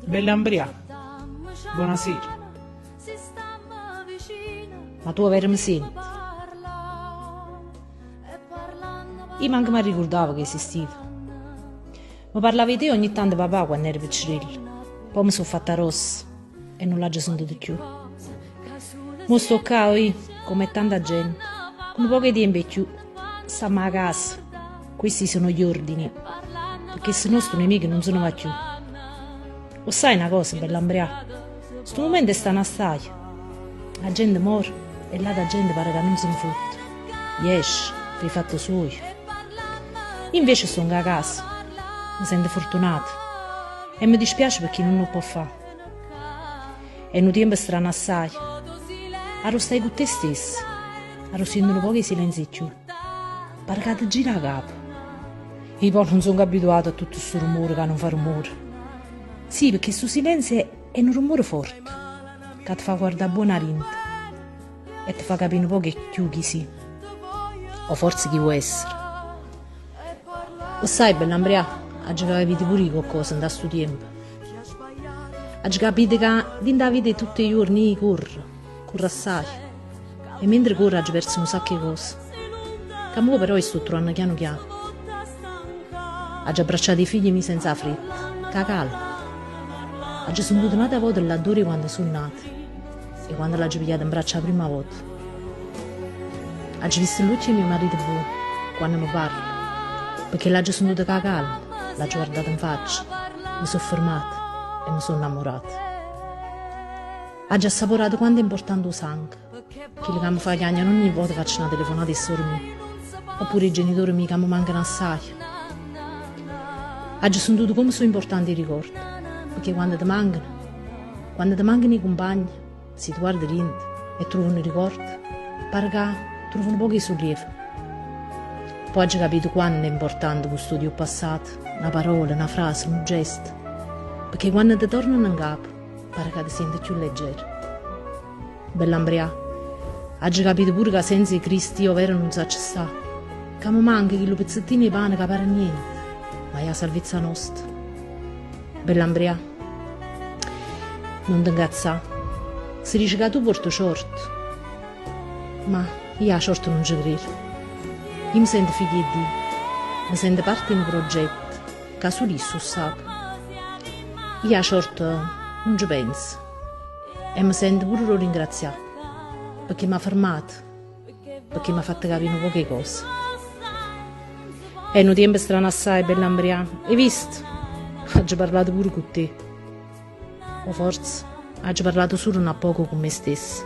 Bella 'mbrià. Bonasera. Ma tu overo me siente? Io manco m'arricurdavo che esistive. Me parlava 'e te ogni tanto papà quanno ero piccerillo, po' me so' fatta rossa e nun l'aggio sentuto cchiù. Mo sto ccà, oì, comme e tanta gente, cu nu poco 'e tiempo 'e cchiù, stammo 'a casa, questi sono gli ordini, pecché si no stu nemico nun se ne va cchiù. O ssaje na cosa, bell'ambrià? Stu mumento è strano assaje. A gente more e ll'ata gente pare ca nun se ne fotte. Jesce, fa 'e fatte suoje. Io invece stongo 'a casa, me sento furtunata e me dispiace pe chi nun 'o po' fa. È nu tiempo strano assaje, arò staje cu te stesso, arò siente nu poco 'e silenzio 'e cchiù. Pare ca te gira 'a capa. Io po' nun songo abituato a tutto stu rumore ca nun fa rumore. Sì, pecché stu silenzio è nu rumore forte ca te fa guardà buono arinto e te fa capì nu poco 'e cchiù chi si', o forze chi vuò essere. O ssaje, bell'ambrià, aggio capito pure io coccosa 'int'a stu tiempo. Aggio capito ca dint' 'a vita 'e tutt' 'e juorne io corro, corro assaje. E mentre corro aggio perzo nu sacco 'e cose. Ca mo però 'e sto truvanno chianu chiano. Aggio abbracciato 'e figlie miei senza 'a fretta, cu 'a calma. Aggio sentuto n'ata vota l'addore 'e quando so' nata e quando l'aggio pigliata 'mbraccio 'a primma vota. Aggio visto ll'uocchie 'e mio marito buono quanno me parla, pecché l'aggio sentuto cu 'a calma, l'aggio guardato 'nfaccia, me so' fermata e me so' 'nnammurata. Aggio assaporato quanto è importante 'o sangue, chillo ca me fa chiagnere ogni vota faccio na telefonata 'e sore mie, oppure 'e genitori miei ca me mancano assaje. Aggio sentuto comme so' importante 'e ricordi, pecché quando te mancano, quando te mancano 'e cumpagne, si te guarde dinto e truove nu ricordo, pare ca truove nu poco 'e sullievo. Po' aggio capito quanto è importante custodì 'o passato, na parola, na frase, nu gesto, pecché quanno te tornano 'ncapa, Pare ca te siente cchiù leggero. Bell'ambrià. Aggio capito pure ca senza 'e Cristo io overo nun saccio stà. Ca me manca chillu pezzettino 'e pane ca pare niente, ma è 'a salvezza nosta. Bell'ambrià. Nun te 'ncazzà. Se dice ca tu puorte ciorta. Ma io 'a ciorta nun ce credo. Io me sento figlio 'e Dio. Me sento parte 'e nu progetto. Ca sul' isso 'o ssape. Io 'a ciorta nun ce penzo e me sento pure d' 'o ringrazià pecché m'ha fermato, pecché m'ha fatto capì nu poco 'e cose. È nu tiempo strano assaje, bell'ambrià, 'e visto? Aggio parlato pure cu te. O forze aggio parlato sulo n'appoco cu me stessa.